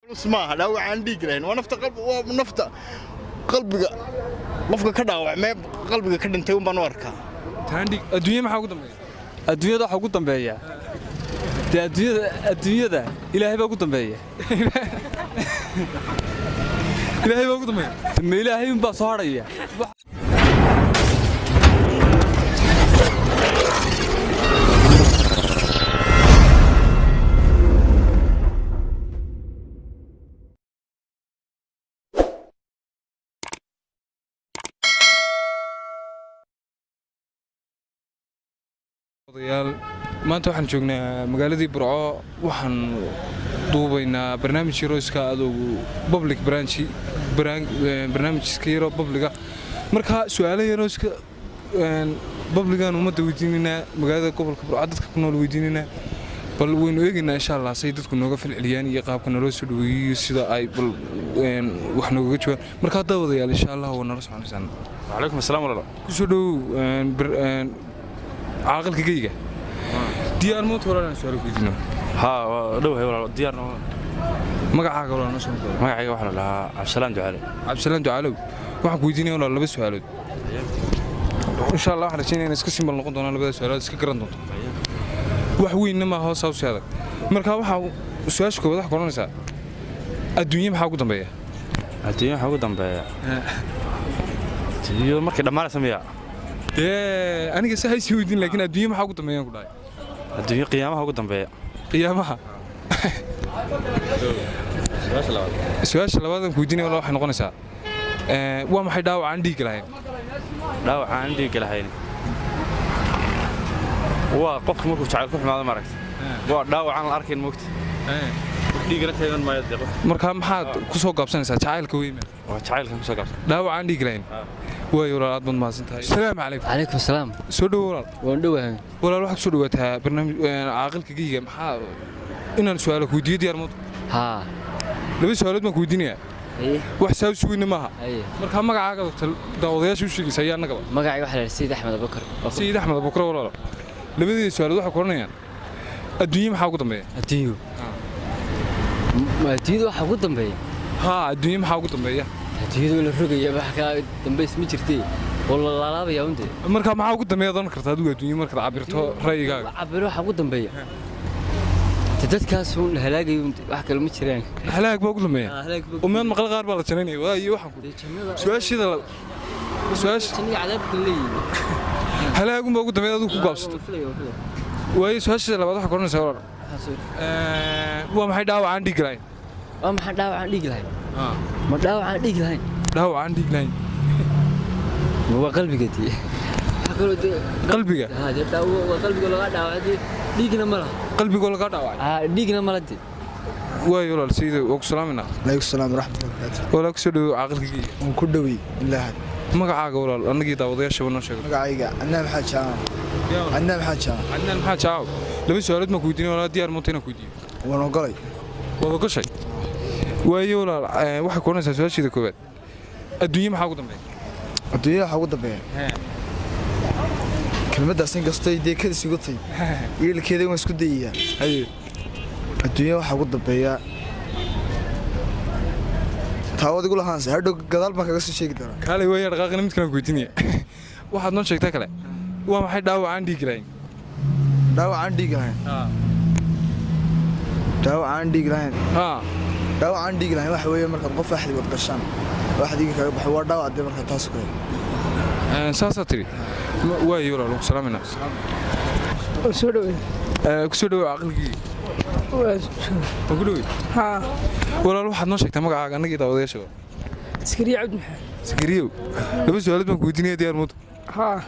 Maaha dhaawac aan dhiig lahayn, waa nafta, waa nafta qalbiga qofka ka dhaawacmee, qalbiga ka dhintay un baan u arkaa. Taandhig adduunye maxaa ugu dambeeya? Adduunyada waxa ugu dambeeya dee adduunyada Ilaahay baa ugu dambeeya. Ilaahay baa ugu dambeeya. Ma Ilaahay unbaa soo hadhaya. Odayaal, maanta waxaan joognaa magaaladii Burco. Waxaan duubaynaa barnaamij yarooska adugu public branch, barnaamijka yaro publica. Marka su-aalaha yarooska publican ummadda weydiinaynaa, magaalada gobolka Burco dadka ku nool weydiinaynaa. Bal waynu eegaynaa insha Allah say dadku nooga falceliyaan iyo qaabka naloo soo dhaweeyo, sida ay bal wax noogaga jawaab. Marka hadda wadayaal, insha Allah waa nala soconaysaan. وعليكم السلام walaalo. Kusoo dhowow caaqilka geyga. Diyaar moota walaal aan su-aalo weydiino? Haa, waa dhowahay walaalo, diyaarna waa. Magacaaga walaal noo soo koob. Magacayga waxaa la dhahaa Cabdisalaan Ducaale. Cabdisalaan Ducaalow, waxaan ku weydiinaya walaal laba su-aalood. Insha Allah waxaan rajaynaya in iska simbal noqon doonaan labada su-aalood, iska garan doonto, wax weynna maaha, hoos hawsi adag. Marka waxaa su-aasha koowaad waxaa ku odhanaysaa: adduunye maxaa ugu dambeeya? Adduunya waxaa ugu dambeeya, adduunyadu markay dhammaanaysa miya? Dee aniga si haysii weydiin, laakiin adduunye maxaa ugu dambeeyaan ku dhahay. Adduunyo qiyaamaha ugu dambeeya. Qiyaamaha. Su-aasha labaad aan ku weydiinaya walaal waxay noqonaysaa waa maxay dhaawac aan dhiig lahayn? Dhaawaca aan dhiigga lahayn waa qofku markuu jacayl ku xumaado, maaragta, waa dhaawac aan la arkayn, moogta, dhiigana ka iman maayo dee qof. Marka maxaad ku soo gaabsanaysaa? Jacaylka weyma? Waa jacaylkan kusoo gaabsan. Dhaawac aan dhiig lahayn. Waayo walaal, aad baad mahadsan tahay. Asalaamu calaykum. Calaykum asalaam. Soo dhowo walaal. Waan dhowahay. Walaal, waxaad kusoo dhawaataa barnaamij caaqilka geyga. Maxaa inaan su-aalo ku weydiiyo diyaar mooto? Haa. Laba su-aalood baan ku weydiinayaa. Haye. Wax saa usu weyne maaha. Haye. Markaa magacaaga daawadayaasha u sheegaysa ayaa annagaba. Magacay waxaa la yidhi Sayid Axmed Abubakar. Sayid Axmed Abubakar. Walaalo, labadii su-aalood waxay ku odhanayaan: adduunye maxaa ugu dambeeya? Adduunyo, adduunyada waxaa ugu dambeeya? Haa, adduunye maxaa ugu dambeeya? Adduunyada waa la rogaya, wax kaa dambays ma jirtee, oo la laalaabaya unde. Markaa maxaa ugu dambeeya odan karta adigu adduunye markaad cabirto ra'yigaaga? Cabiro waxaa ugu dambeeya de dadkaas uun la halaagayo unde, wax kale ma jiraan. Halaag baa ugu dambeeya? Halaag baa. Umeed maqal qaar baa la janaynaya waayo waxaan ku dee jannada su-aashiida su-aasha jannada cadaabka leeyihiin. Halaagun baa ugu dambeeya adigu ku gaabsato. Waayo, su-aashiida labaad waxaa ku odhanaysaa walaal, waa maxay dhaawac aan dhiig lahayn? Waa maxaa dhaawac aan dhiig lahayn? Ma dhaawac aan dhiig lahayn? Dhaawac aan dhiig lahayn. Ma waa qalbiga dee? Waxaa kaloo dee Qalbiga? Haa, dee waa qalbiga laga dhaawacay dee, dhiigna ma laha. Qalbigoo lagaa dhaawacay? Haa, dhiigna ma laha dee. Waayo walaal sayida, waa ku salaaminaa. Alaykum salaam waraxmatullahi wabarakaatu. Walaal, kusoo dhawow caaqilka geyga. Waan ku dhowey ilaahay. Magacaaga walaal annagii daawadayaashaba noo sheego. Magacayga Cadnaan Maxamed Jaamac. Cadnaan Maxamed Jaamac. Cadnaan maxaa jaaw, laba su-aalood baan ku weydiinay walaal. Diyaar moonta inaan ku weydiiyo? Waan ogolay. Waad ogoshay. Waayo walaal, waxay ku odhanaysaa su-aashiida koowaad: adduunye maxaa ugu dambeeya? Adduunyada waxaa ugu dambeeya, kelmaddaas inkastay dee kadis igu tay, wiilkeeda waan isku dayayaa. Haye. Adduunyada waxaa ugu dambeeya taawad igu lahaanse, hadhow gadaal baan kaga soo sheegi doonaa. Kaalay waaya, dhaqaaqina mid kalaan ku weydiinaya. Waxaad noo sheegtaa kale: waa maxay dhaawac aan dhiig lahayn? Dhaawac aan dhiig lahayn? Dhaawac aan dhiig lahayn? Haa. Dhaawac aan dhiig lahayn waxa weeye markaad qof axdig wad gashaan, wax dhiiga kaga baxo, waa dhaawac dee, markaa taas kale. Saasaa tidhi. Waayo walaal, waan ku salaaminaa. Soo dhowey. Kusoo dhawow caqligii. Waan ku dhowey. Haa. Walaal, waxaad noo sheegtaa magacaaga annagii daawadayaasha. Askariye Cabdi Maxamed. Sakariyow, laba su-aalood baan ku weydiinaya, diyaar muuta? Haa.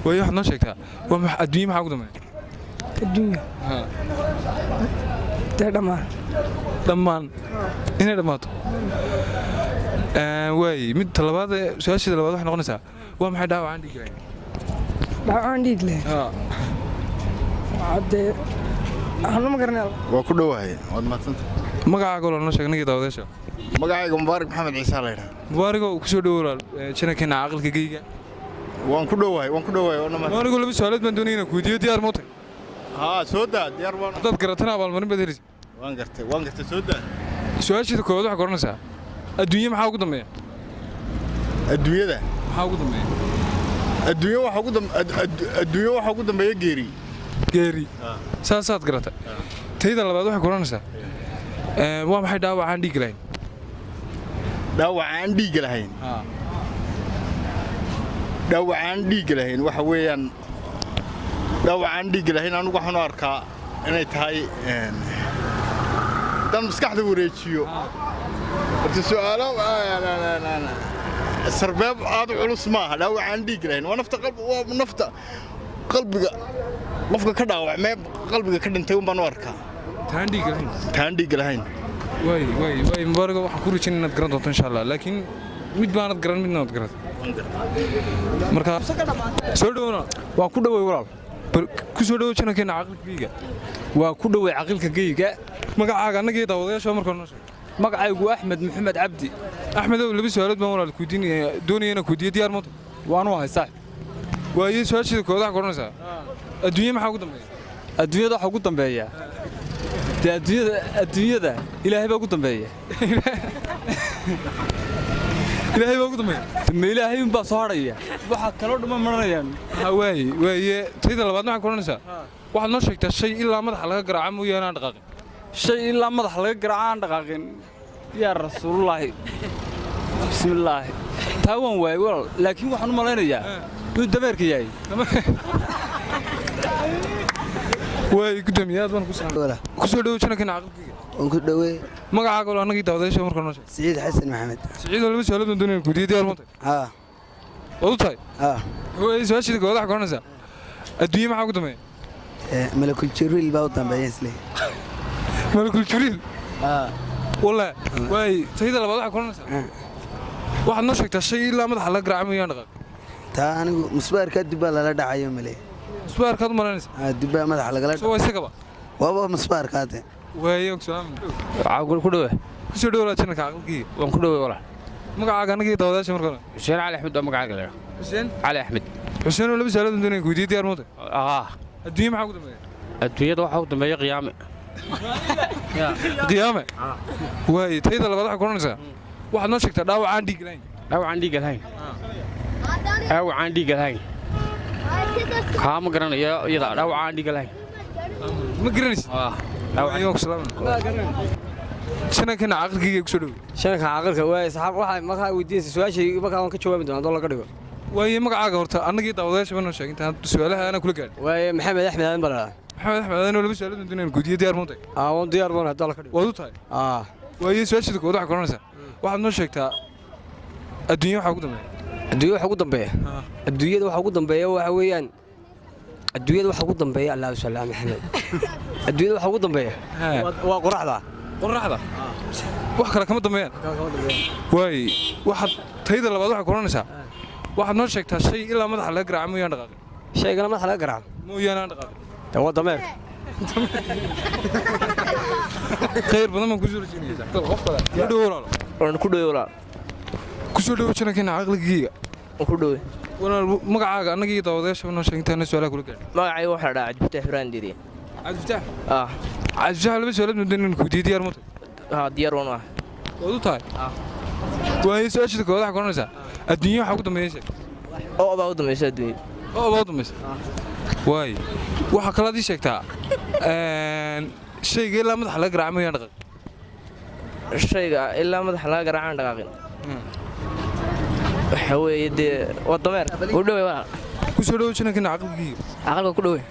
Waayo, waxaad noo sheegtaa waa adduunye maxaa ugu dambeeya? Adduunya? Haa. Dee dhammaan. Dhammaan, inay dhammaato. Waaye, mid talabaad su-aasheeda labaad waxay noqonaysaa: waa maxay dhaawac aan dhiig lahayn? Dhaawacaan dhiig leh? Haa. Dee waxaan ma garanaya. Waa ku dhowahay, waad mahadsanta. Magacaaga walaal noo sheeg annagii daawadayaasha. Magacayga Mubaarak Maxamed Ciise la yidhaha. Mubaarigow, kusoo dhowo walaal janankeena caqalka geyga. Waan ku dhowahay, waan ku dhowahay, waana mahadsan. Mubaarigow, laba su-aalood baan doonaya inaan ku weydiiyo, diyaar mootay? Haa, soo daa, diyaar baan. Haddaad garatana abaalmarin baad helaysa. Waan gartay, waan gartay, soo daa. Su-aashiida koowaad waxaa koranaysaa adduunye maxaa ugu dambeeya? Adduunyada maxaa ugu dambeeya? Adduunyo waxa ugu adduunyo waxa ugu dambeeya geeri. Geeri, saasaad garata. Tayda labaad waxay koranaysaa waa maxay dhaawac aan dhiig lahayn? Dhaawac aan dhiig lahayn. Dhaawac aan dhiig lahayn waxa weeyaan dhaawac aan dhiig lahayn anigu waxaan u arkaa inay tahay haddaan maskaxda wareejiyo horta su'aalo sarbeeb aad u culus maaha. Dhaawac aan dhiig lahayn waa nafta waa nafta qalbiga qofka ka dhaawacmee qalbiga ka dhintay un baan u arkaa. Taan dhiig lahayn. Taan dhiig lahayn. Waay waay waay, Mubaarago, waxaan ku rajin inaad garan doonto insha Allah, laakiin mid baanad garan, midna waad garan. Marka soo dhowna. Waa ku dhowey walaal. Ku soo dhowo channelkeena Caqilka Geyga. Waa ku dhowey Caqilka Geyga. Magacaaga annaga iyo daawadayaasha marka noo sheeg. Magacaygu Axmed Maxamed Cabdi. Axmedow, laba su'aalood baan walaal kuweydiinaya, doonaya inaan kuweydiiyo. Diyaar moota? Waanu ahay saaxib. Waaye, su-aasheeda koowaad waxaa koranaysaa adduunye maxaa ugu dambeeya? Adduunyada waxa ugu dambeeya dee adduunyada Ilaahay baa ugu dambeeya. Ilaahay baa ugu dambeeya. Ma Ilaahay unbaa soo hadhaya, waxa kaloo dhamma maranayaan. Ha, waaye waaye, tayda labaad maxaa koranaysaa? Waxaad noo sheegtaa shay ilaa madaxa laga garaaca mooyaane aan dhaqaaqin. Shay ilaa madaxa laga garaaca aan dhaqaaqin? Yaa rasuulullaahi, bismillaahi, taa waan waayey walaal, laakiin waxaan u malaynayaa inuu dameerka yahay. Waay gudoomiye, aad baan ku salaamay. Ku soo dhowo channelkeena Caqilkayga. Waan ku dhowey. Magacaaga walaal annagii daawadayaasha marka noo sheeg. Siciid Xasan Maxamed. Siciid oo, laba su'aalood baan doonaya kuweydiiyo. Diyaar ma tahay? Haa. Waad u tahay? Haa. Waay, su-aashiida koowaad waxaa koranaysaa adduunye maxaa ugu dambeeya? Malakul Jibriil baa u dambeeya isle. Malakul Jibriil? Haa. Wallahi. Waay, tayda labaad waxaa koranaysaa waxaad noo sheegtaa shay ilaa madaxa laga garaaca mooyaan dhaqaaq. Taa anigu musbaarkaa dubbaa lala dhacayo male. Musbaarkaad u malaynaysaa? Haa, dubbaa madaxa lagala. Soo waa isagaba. Waaba musbaarkaa de. Waaye, ku salaam. Waxaa ku dhowe. Ku soo dhowo channelka Caqilkayga. Waan ku dhowey walaal. Magacaaga annagii daawadayaasha marka hore. Xuseen Cali Axmed waa magacaaga la. Xuseen Cali Axmed. Xuseen oo, laba su'aalood baan doonaya kuweydiiyo. Diyaar ma tahay? Haa. Adduunye maxaa ugu dambeeya? Adduunyada waxaa ugu dambeeya qiyaame. Qiyaame. Waaye, tayda labaad waxaa koranaysaa waxaad noo sheegtaa dhaawac aan dhiig lahayn. Dhaawac aan dhiig lahayn, dhaawac aan dhiig lahayn kaa ma garanayo iyada, dhaawac aan dhiig lahayn. Ma garanaysid? Dhaawac ku salaam. Channelkeena Caqilkayga ku soo dhowo. Channelka Caqilka, waay saxaab, waxa markaa weydiinaysa su-aashay markaa waan ka jawaabi doonaa haddoo laga dhigo. Waaye, magacaaga horta annagii daawadayaasha ba noo sheeg intaan su'aalaha aanan kula gaadhin. Waaye, Maxamed Axmed Aadan baa la dhahaa. Maxamed Axmed Aadan oo, laba su'aalood baan doonaya kuweydiiyo. Diyaar ma tahay? Aa, waan diyaar baan haddoo laga dhigo. Waad u tahay? Aa. Waaye, su-aasheeda koowaad waxaa koranaysaa waxaad noo sheegtaa adduunye waxaa ugu dambeeya. Adduunyada waxa ugu dambeeya, adduunyada waxa ugu dambeeya waxa weeyaan adduunyada waxa ugu dambeeya, Allahu salli ala Maxamed, adduunyada waxa ugu dambeeya waa qoraxda. Qoraxda, wax kale kama dambeeyaan. Waay, waxaad tayda labaad waxaa koranaysaa waxaad noo sheegtaa shay ilaa madaxa laga garaaca mooyaan dhaqaaqin. Shaygana madaxa laga garaaco mooyaane aan dhaqaaqin. Dee waa dameerka. Khayr badan baan kusoo rajeynaya. Qof kale ku dhowo walaalo. Waan ku dhowey walaal. Ku soo dhowo channelkeena Caqligayga. Waan ku dhowey. Walaal, magacaaga annaga iyo daawadayaasha noo sheeg intaana su'aalaha kula gaadhin. Magacayga waxaa la dhahaa Cabdifataax Ibrahim Diiriye. Cabdifataax? Ah. Cabdifataax, laba su'aalood baan doonaya inaan ku weydiiyo. Diyaar ma tahay? Haa, diyaar waan ah. Waad u tahay? Waaye, su-aasha koowaad waxaa koranaysaa adduunya waxaa ugu dambeeya sheeg. Oo baa u dambaysa adduunya. Oo baa u dambaysa. Waaye, waxaa kalaad ii sheegtaa shayga ilaa madaxa laga garaaca mooyaan dhaqaaq. Shayga ilaa madaxa laga garaacaan dhaqaaqin waxa weeye dee waa dameer. U dhowey walaal. Ku soo dhowo channelkeena Caqligayga. Caqalka ku dhowey.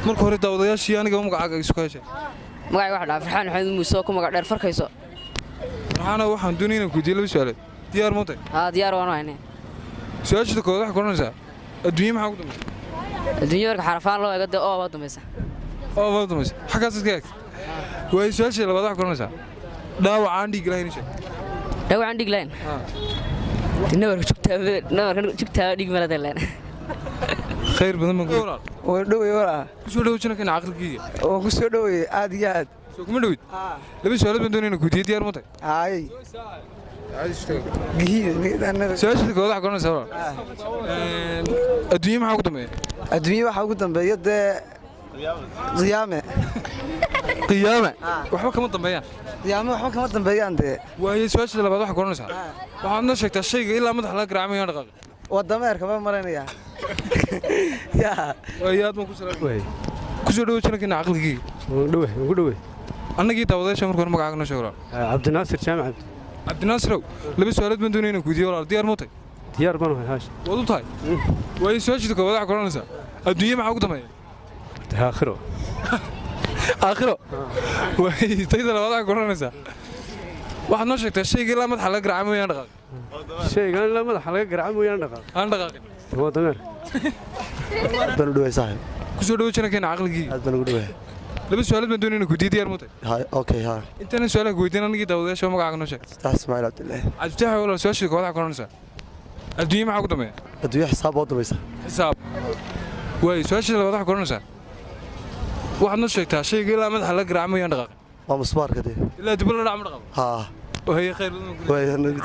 Marka hore daawadayaashii aniga magacaaga isku heshay. Magacayga waxaa dhahaa Farxaan Maxamed Muuse oo ku magac dheer Farkayso. Farxaana, waxaan doonaya inaan ku weydiiyo laba su'aalood. Diyaar ma tahay? Haa, diyaar waan haynay. Su-aasha koowaad waxaa koranaysaa adduunye maxaa ugu dambaysa? Adduunya marka xarafaan loo eego dee oo baa dambaysa. Oo baa u dambaysa, xaggaas iska eeg. Waaye, su-aasha labaad waxaa koranaysaa dhaawac aan dhiig lahayn sheeg. Dhaawac aan dhiig lahayn? Nabarka jugtaa, nabarka jugtaa dhiig malada leen. Khayr badan baan ku Waa dhowey walaal. Ku soo dhowo channelkeena Caqligayga. Waan ku soo dhowey aad iyo aad. Soo kuma dhowid? Laba su'aalood baan doonaya inaan ku weydiiyo. Diyaar ma tahay? Haay. Su-aasha koowaad waxaa koranaysaa walaal adduunye maxaa ugu dambeeya? Adduunye waxaa ugu dambeeya dee Qiyaame. Qiyaame waxba kama dambeeyaan. Qiyaame waxba kama dambeeyaan dee. Waaye, su-aasha labaad waxaa koranaysaa, waxaad noo sheegtaa shayga ilaa madaxa laga garaaco mooyaan dhaqaaqin. Waa dameerka ma maranaya yaa. Waaye, aad baan ku salaamay. Kusoo dhawo channelkeena Caqligeyga. Dhowe, ugu dhowe. Annagii daawadayaasha, marka hore magacaaga noo sheeg walaal. Cabdinaasir Jaamac Cabdi. Cabdinaasirow, laba su-aalood baan doonaya inaan ku weydiiyo walaal. Diyaar ma u tahay? Diyaar baan ahay, haash. Waad u tahay? Waaye, su-aashiida koowaad waxaa koranaysaa, adduunye maxaa ugu dambeeya? Aakhiro. Aakhiro. Waaye, tayda labaad waxaa koranaysaa, waxaad noo sheegtaa shayga ilaa madaxa laga garaaco mooyaan dhaqaaqin. Shaygan ilaa madaxa laga garaaco mooyaan dhaqaaq. Aan dhaqaaqin. Waa dameer. Baan u dhaway saaxiib. Kusoo dhawo channelkeena Caqligeyga. Aad baan ugu dhaway. Laba su-aalood baan doonaya inaan ku weydiiyo. Diyaar ma u tahay? Hay, okay, ha. Intaanan su-aalaha ku weydiin, annagii daawadayaasha magacaaga noo sheeg. Iftaax Ismaaciil Cabdillaahi. Cabdifitaax walaal, su-aasha koowaad waxaa koranaysaa, adduunye maxaa ugu dambeeya? Adduunye xisaab oo dambaysa. Xisaab. Waaye, su-aasha labaad waxaa koranaysaa, waxaad noo sheegtaa shayga ilaa madaxa laga garaaco mooyaan dhaqaaqin. Waa musbaarka dee. Ilaa dib la dhac ma dhaqaaqo. Ha. Wahaye, khayr. Waay.